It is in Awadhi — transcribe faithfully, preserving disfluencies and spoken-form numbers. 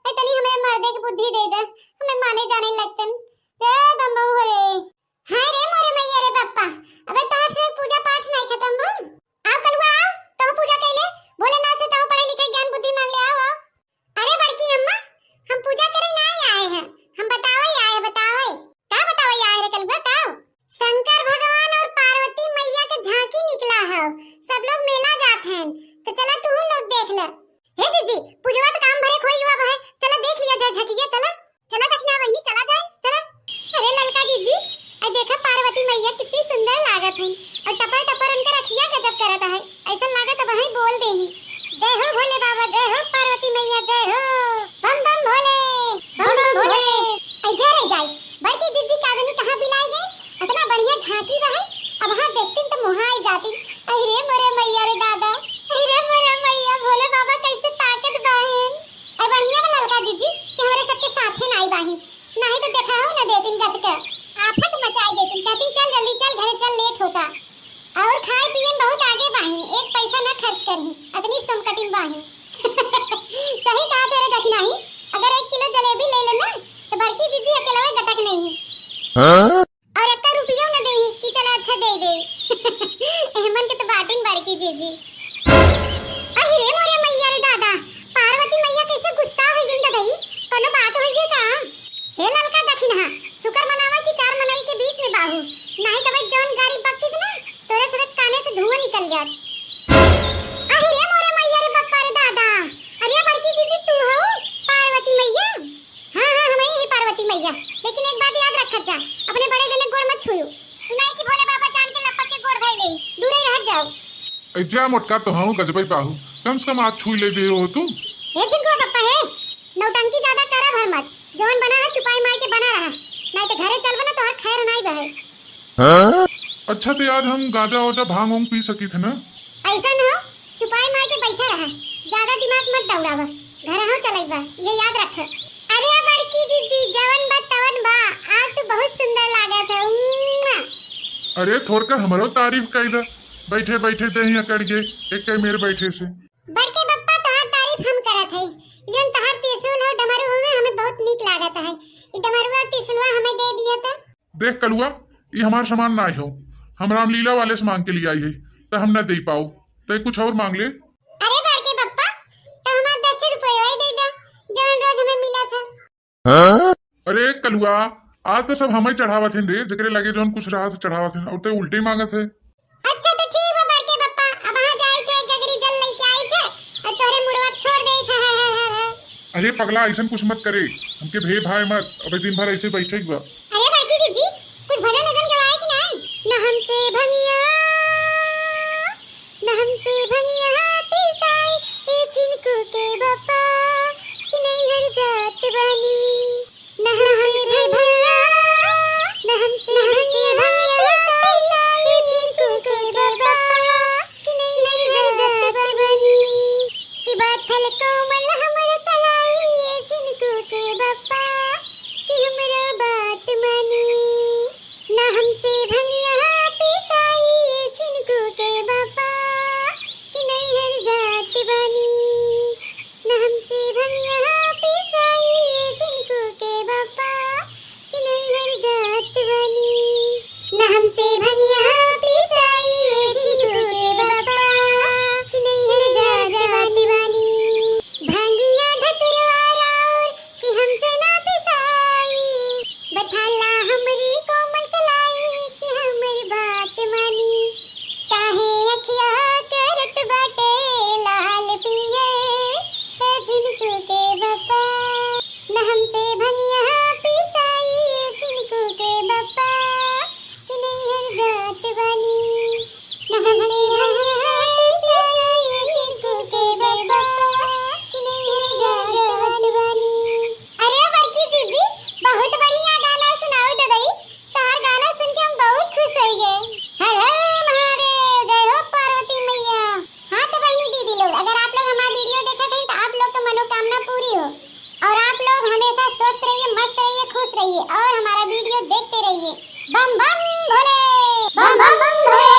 ए, तनी हमरे मर्दे के बुद्धि दे दे, हमें माने जाने लगतन। ए बम बम भोले। हाय रे मोरे मैया रे बप्पा, अबे तोहार से पूजा पाठ नहीं खत्म हो। आओ कलुआ आओ, तहु पूजा कैले, भोलेनाथ से तहु पढ़े लिखे ज्ञान बुद्धि मांग ले, आओ आओ। अरे बड़की अम्मा, हम पूजा करे नहीं आए हैं, हम बतावे आए हैं, बतावे। का बतावे आए रे कलुआ, का? शंकर भगवान और पार्वती मैया के झांकी निकला है, सब लोग मेला जात हैं, तो चला तू लोग देख ले। हे जीजी, पूजवा तो काम भरे खोई हुआ है, चला देख लिया जाए झांकिया, चला। चला दखिना बहिनी, चला जाए, चला। अरे ललका जीजी, आई देखा पार्वती मैया कितनी सुंदर लागत है, और टपर टपर उनकर अखिया गजब करत है, ऐसा लागत अब वहीं बोल देही। जय हो भोले बाबा, जय हो पार्वती मैया, जय हो। बम बम भोले, बम बम भोले। ऐ जा रे जाए, बड़की जीजी का जानी कहाँ बिलाई गई, इतना बढ़िया झांकी बा है, अब वहाँ देखती तो मुहा आई जाती। अरे मोरे मैया रे दादा, अरे मोरे मैया, भोले बाबा कैसे ताकत बाहिन। अरे बढ़िया बा ललका जीजी कि हमारे सबके साथे ना आई बाहिन, नहीं तो देखा हो ना देतिन गत के, आफत मचाई देतिन, कहती चल जल्दी चल घरे चल, लेट होता। और खाए पिए में बहुत आगे बाहिन, एक पैसा ना खर्च करही, अतनी सोनकटिन बाहिन। सही कहा तेरे दखिनाही, अगर एक किलो जलेबी ले लो ना, तो बड़की जीजी अकेलवे गटक नहीं है। हाँ? और एक रुपया न देही कि चला अच्छा दे दे। एहमन के तो बाटिन बड़की जीजी। अरे रे मोरे मैया रे दादा, पार्वती मैया कैसे गुस्सा हो गई दादा, कोनो बात हो गई का? हे ललका दखिनहा, शुक्र मनावा कि चार मनई के बीच में बाहू, नहीं तो भाई जौन गारी बकती थी ना, तोरे सब काने से धुआं निकल जात। अरे रे मोरे मैया रे बप्पा रे दादा, अरे बड़की जीजी तू हो पार्वती मैया? हाँ हाँ, हम ही पार्वती मैया, लेकिन एक बात याद रखत जा, अपने बड़े जने गोड़ मत छुयो। सुनाई कि भोले बाबा जान के लपट के गोड़ धइ ले, दूरे रहत जाओ। ऐ जा मोटका, तो हाँ गजबई बाहू, कम से कम आज छुई ले दे हो तू। हे झिनकुआ बप्पा हे, नौटंकी ज्यादा करा भर मत, जवन बना है चुपाई मार के बना रहा, नहीं तो घरे चल बना तो हर खैर नहीं बहे। हाँ? अच्छा तो आज हम गांजा वाजा भांग वांग पी सकी थे ना? ऐसा न हो, चुपाई मार के बैठा रहा, ज्यादा दिमाग मत दौड़ावा, घर हो चलई बा, ये याद रख। अरे बड़की जीजी, जवन बा तवन बा, आज तू बहुत सुंदर लागत है। उम्म। अरे थोड़का हमरो तारीफ कई दे, बैठे बैठे देही अकड़ गए, एक मेर बैठे से। बड़के बप्पा तोहार तारीफ हम करत है, जन तोहार त्रिशूल हो डमरू हो ना, हमें बहुत नीक लागत है, ई डमरुआ त्रिशूलवा हमें दे दिया तो। देख कलुआ, ई हमार सामान नाहीं हो, हम रामलीला वाले से मांग के लियाई है, त हम न दे पाओ, त कुछ और मांग ले। अरे बड़के पप्पा, त हमार दस ठे रुपया ही दे दा, जवन रोज हमें मिला था। हाँ? अरे कलुआ, आज तो सब हमें चढ़ावत हैं रे, जेकरे लगे जवन कुछ रहा था चढ़ावत हैं, और ते उल्टे मांगत है। अच्छा तो ठीक बा बड़के पप्पा, अब वहाँ जाई थे, गगरी जल लेके आई थे, और तोहरे मुड़वा छोड़ दे थे। अरे पगला, ऐसन कुछ मत करे, हमके भे भाए मत, अबे दिन भर ऐसे बैठे ही बा। अरे बड़की जीजी, कुछ भजन वजन गवाए कि नहीं? न हमसे भंगिया, न हमसे भंगिया पिसाई, ए झिनकू के बप्पा, कि नैहर जात बानी। न हमसे भंगिया, न हमसे भंगिया पिसाई, ए झिनकू के बप्पा, कि नैहर जात बानी। कि बाथल कोमल हमर कलाई, ए झिनकू के बप्पा, कि हमरो बात मानी। ना हमसे भंगिया पिसाई, ए झिनकू के बप्पा, कि नैहर जात बानी। ना हमसे भंगिया पिसाई, ए झिनकू के बप्पा, कि नैहर जात बानी। ना हमसे भंगिया पिसाई, ए झिनकू के बप्पा, कि नैहर जात बानी। भंगिया धतुरवा राउर कि हमसे ना पिसाई, बथाला हमरी कोमल कलाई कि हमर बात मानी। काहे अखिया करत बाटे लाल पियर, ए झिनकू के बप्पा। न हमसे भंगिया पिसाई, ए झिनकू के बप्पा, कि नैहर जात बानी। न हमसे भंगिया पिसाई, ए झिनकू के बप्पा, कि नैहर जात बानी। अरे बड़की जीजी, बहुत बढ़िया गाना सुनाओ ददई, तोहार गाना सुन के हम बहुत खुश हो गए। हर हर महादेव, जय हो पार्वती मैया। हाँ तो बहनी दीदी लोग, अगर आप लोग हमारा वीडियो देखत हैं तो आप लोग की मनोकामना पूरी हो और आप लोग हमेशा स्वस्थ रहिए, मस्त रहिए, खुश रहिए और हमारा वीडियो देखते रहिए। बम बम भोले, बम बम भोले।